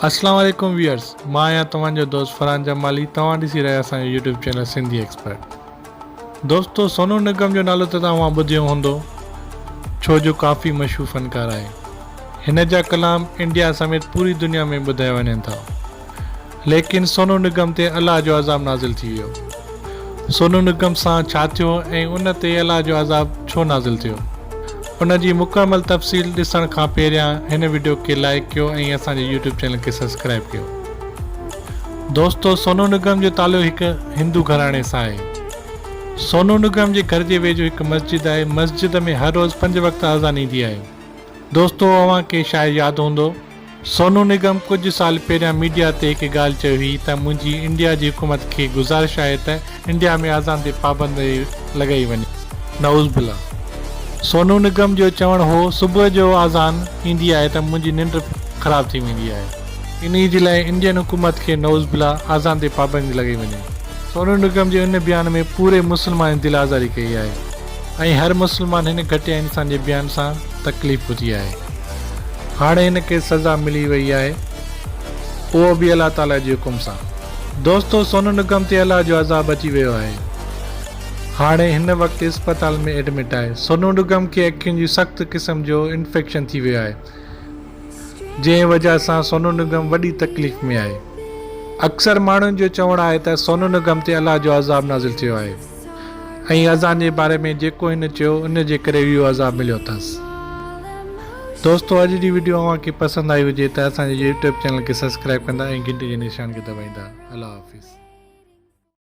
اسلام عليڪم ويورس مان آهيان توهان جو دوست فرحان جمالي توهان ڏسي رهيا اسان جو يوٽيوب چينل سنڌي ايڪسپرٽ دوستو سونو نگم جو نالو ته توهان ٻڌيو هوندو ڇو جو ڪافي مشهور فنڪار آهي هن جا ڪلام انڊيا سميت پوري دنيا ۾ ٻڌايا وڃن ٿا ليڪن سونو نگم تي الله جو عذاب نازل ٿي ويو. سونو نگم سان ڇا ٿيو ۽ ان تي الله جو عذاب ڇو نازل ٿيو؟ ان جي مڪمل تفصيل ڏسڻ کان پهريان هن وڊيو کي لائيڪ ڪيو ۽ اسان جي يوٽيوب چينل کي سبسڪرائيب ڪيو. دوستو سونو نگم جو تعلق هڪ هندو گهراڻي سان آهي. سونو نگم جي گهر جي ويجهو هڪ مسجد آهي. مسجد ۾ هر روز پنج وقت اذان ايندي آهي. دوستو اوهان کي شايد ياد هوندو سونو نگم ڪجهه سال پهريان ميڊيا تي هڪ ڳالهه چئي هئي ته منهنجي انڊيا جي حڪومت کي گذارش آهي ته انڊيا ۾ اذان تي پابندي لڳائي وڃي. نعوذ بالله. سونو نگم جو چوڻ هو صبح جو اذان ايندي آهي ته منهنجي ننڊ خراب ٿي ويندي آهي انهي جي لاء انڊين حڪومت کي نعوذ بالله اذان تي پابندي لڳائي وڃي. سونو نگم جي ان بيان ۾ پوري مسلمانن جي دل آزاري ڪئي آهي. ۽ هر مسلمان هن گهٽيا انسان جي بيان سان تڪليف پهتي آهي. هاڻي هن کي سزا ملي وئي آهي اهو به الله تعالي جي حڪم سان. دوستو سونو نگم تي الله جو عذاب اچي ويو آهي. هاڻي هن وقت اسپتال ۾ ايڊمٽ آهي. سونو نگم کي اکين جي سخت قسم جو انفيڪشن ٿي ويو آهي. جنهن وجه سان سونو نگم وڏي تڪليف ۾ آهي. اڪثر ماڻهن جو چوڻ آهي ته سونو نگم تي الله جو عذاب نازل ٿيو آهي. ۽ اذان جي باري ۾ جيڪو هن چيو ان جي ڪري اهو عذاب مليو اٿس. دوستو اڄ جي وڊيو اوهان کي پسند آئي هجي ته اسان جي يوٽيوب چينل کي سبسڪرائب ڪندا ۽ گهنٽي جي نشان کي دٻائيندا. الله حافظ.